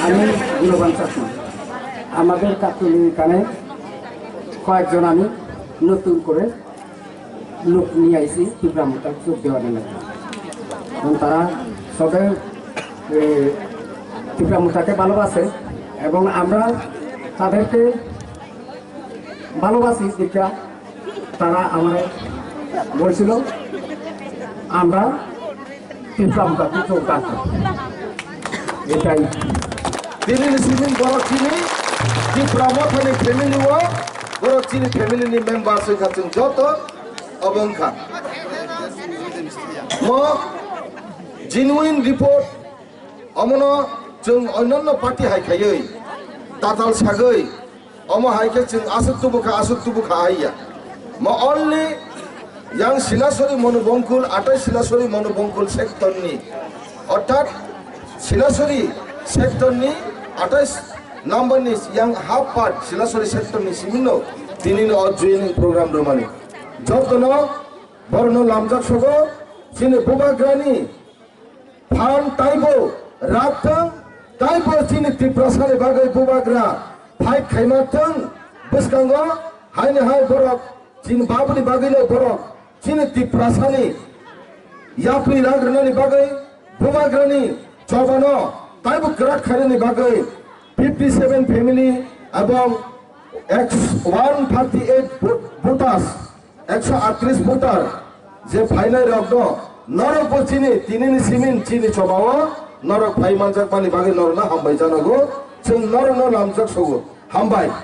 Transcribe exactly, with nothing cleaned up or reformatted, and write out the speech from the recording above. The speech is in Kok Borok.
আমি গুণবান চাকমা। আমাদের কাকুলি এখানে কয়েকজন আমি নতুন করে লোক নিয়ে আইছি ত্রিপুরা মোর্চায় যোগ দেওয়ার জন্য। এবং তারা সবে, এ, ত্রিপুরা মোর্চাকে ভালোবাসে এবং আমরা তাদেরকে ভালোবাসি, যেটা তারা আমার বলছিল, আমরা ত্রিপুরা মোর্চাতে যোগদান করব। এটাই। Tini ni simi borok chini Tipra Mothani family o, borok chini family ni member wngkha chwng joto, obo wngkha. Mo genuine report, omono chwng onyanno party hai khaiwi, tatal sagwi, omo hai khe chwng aswk tubukha, aswk tubukha hai ya. Mo only yang Silasori Monobongkul, atai Silasori Monobongkul sector ni, orthat Silasori sector ni atai number ni yang half part Silasori sector ni simi no tini no o joining program rwmani. Jotono borokno lamjak sogo, chini bubagrani phan taibo rak thang, taibo chini Tiprasani bagwi bubagra fight khaima thang, bwskango haini hai borok chini babuni bagwino borok chini Tiprasani yapri rak rwnani bagwi bubagrani chobano taibo kwrak khainani bagwi fifty seven family ebong one thirty eight voters, ekso atris voter je phainai rok no, norok bo chini tini ni simin chini chobao norok phai manjak mani bagwi norok no hambai janogo, chwng norok no lamjak sogo, hambai.